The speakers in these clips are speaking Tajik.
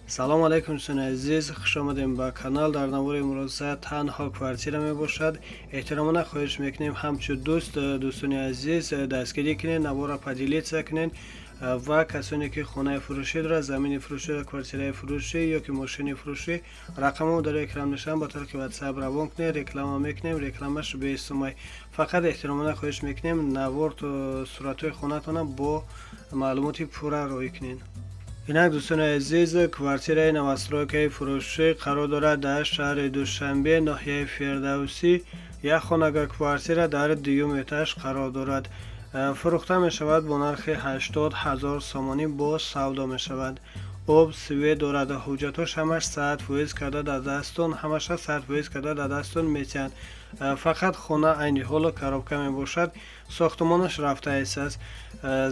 Салом алайкум, дӯстони азиз, хуш омадем ба канал. Дар навори имрӯза танҳо квартира мебошад. Эҳтиромона хоҳиш мекунем, ҳамчун дӯст, дӯстони азиз, дастгирӣ кунед, навора поделиться кунед ва касоне ки хонаи фурӯшӣ дорад, замини фурӯшӣ, квартираи фурӯшӣ ё ки мошини фурӯшӣ, рақамҳо дар экран мешаванд, ба тариқи WhatsApp равон кунед. Реклама мекунем, рекламаш бесумай. Фақат эҳтиромона хоҳиш мекунем, навор, суратҳои хонатона бо маълумоти пурра роҳӣ кунед. Инак, дӯстони азиз, квартираи новостройкаи фурӯшӣ қарор дорад дар шаҳри Душанбе, ноҳияи Фирдавсӣ. Як хонага квартира дар дуюм этаж қарор дорад. Фурӯхта мешавад бо нархи 80 000 сомонӣ, боз савдо мешавад. Об, свет дорад, ҳуҷҷатҳош ҳамаш 100% карда дар дастон, ҳамаша 100% карда дар дастон метиҳанд. Фақат хона айни ҳоло коробка мебошад, сохтумонаш рафтааст аст.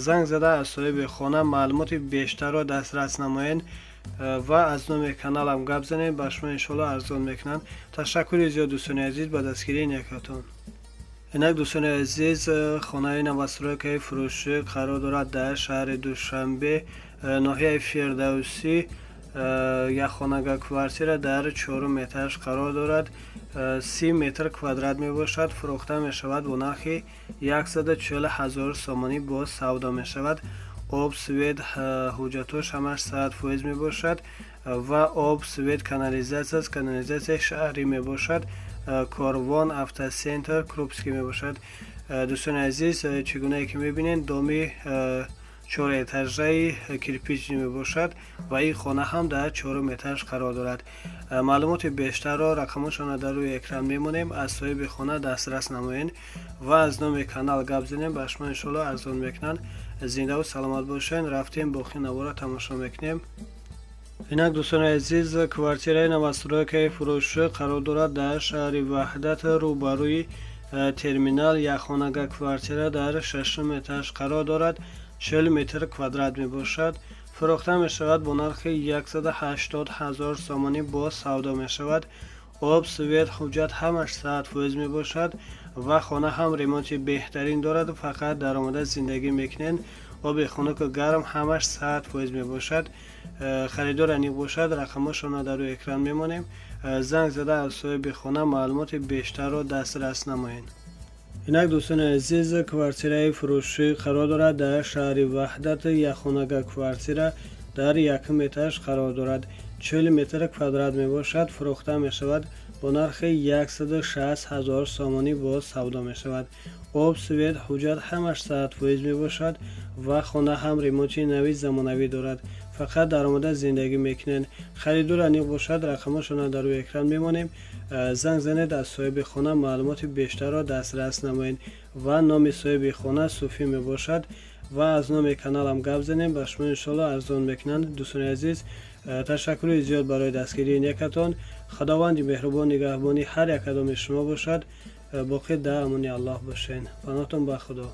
Занг зада аз соҳиби хона маълумоти бештарро дастрас намоед ва аз номи каналам гап занед, ба шумо иншоалло арзон мекунанд. Ташаккури зиёд, дӯстони азиз, ба дастгирии некатон. Инак, дӯстони азиз, хонаи новостройкаи фурӯшӣ қарор дорад дар шаҳри Душанбе, ноҳияи Фирдавсӣ. Як хонага квартира дар чорум этаж қарор дорад, 30 метр квадрат мебошад. Фурӯхта мешавад бо нархи 140 000 сомонӣ, боз савдо мешавад. Об, свет, ҳуҷҷатҳош ҳамаш 100% мебошад ва об, свет, канализатсия аст, канализатсияи шаҳрӣ мебошад. Корвон, Автоцентр, Крупский мебошад. Дӯстони азиз, чӣ гунае ки мебинед, доми чорэтажаи кирпичный мебошад ва ин хона ҳам дар чорум этаж қарор дорад. Маълумоти бештарро рақамҳошонро дар рӯи экран мемонем, аз соҳиби хона дастрас намоед ва аз номи канал гап занем, ба шумо иншоалло арзон мекунанд. Зиндаву саломат бошед. Рафтем, боқӣ навора тамошо мекунем. Инак, дӯстони азиз, квартираи новостройкаи фурӯшӣ қарор дорад дар шаҳри Ваҳдат, рӯбарӯи терминал. Якхонага квартира дар шашум этаж қарор дорад, 40 метр квадрат мебошад. Фурӯхта мешавад бо нархи 180 000 сомонӣ, боз савдо мешавад. Об, свет, ҳуҷҷат ҳамаш 100% мебошад ва хона ҳам ремонти беҳтарин дорад. Фақат даромада зиндагӣ мекунед. Оби хунуку гарм ҳамаш 100% мебошад. Харидор аниқ бошад, рақамҳошонро дар рӯи экран мемонем, занг зада аз соҳиби хона маълумоти бештарро дастрас намоед. Инак, дӯстони азиз, квартираи фурӯшӣ қарор дорад дар шаҳри Ваҳдат. Якхонага квартира дар якум этаж қарор дорад, 40 метр квадрат мебошад. Фурӯхта мешавад бо нархи 160 000 сомонӣ, боз савдо мешавад. Об, свет, ҳуҷҷат ҳамаш 100% мебошад ва хона ҳам ремонти нави замонавӣ дорад. Фақат даромада зиндагӣ мекунед. Харидор аниқ бошад, рақамҳошонро дар рӯи экран мемонем, занг занед, аз соҳиби хона маълумоти бештарро дастрас намоед ва номи соҳиби хона Суфӣ мебошад ва аз номи каналам гап занем, ба шумо иншоалло арзон мекунанд. Дӯстони азиз, ташаккури зиёд барои дастгирии некатон. Худованди меҳрубон нигаҳбони ҳар як кадоми шумо бошад. Боқӣ дар амони Аллоҳ бошед. Паноҳтон ба Худо.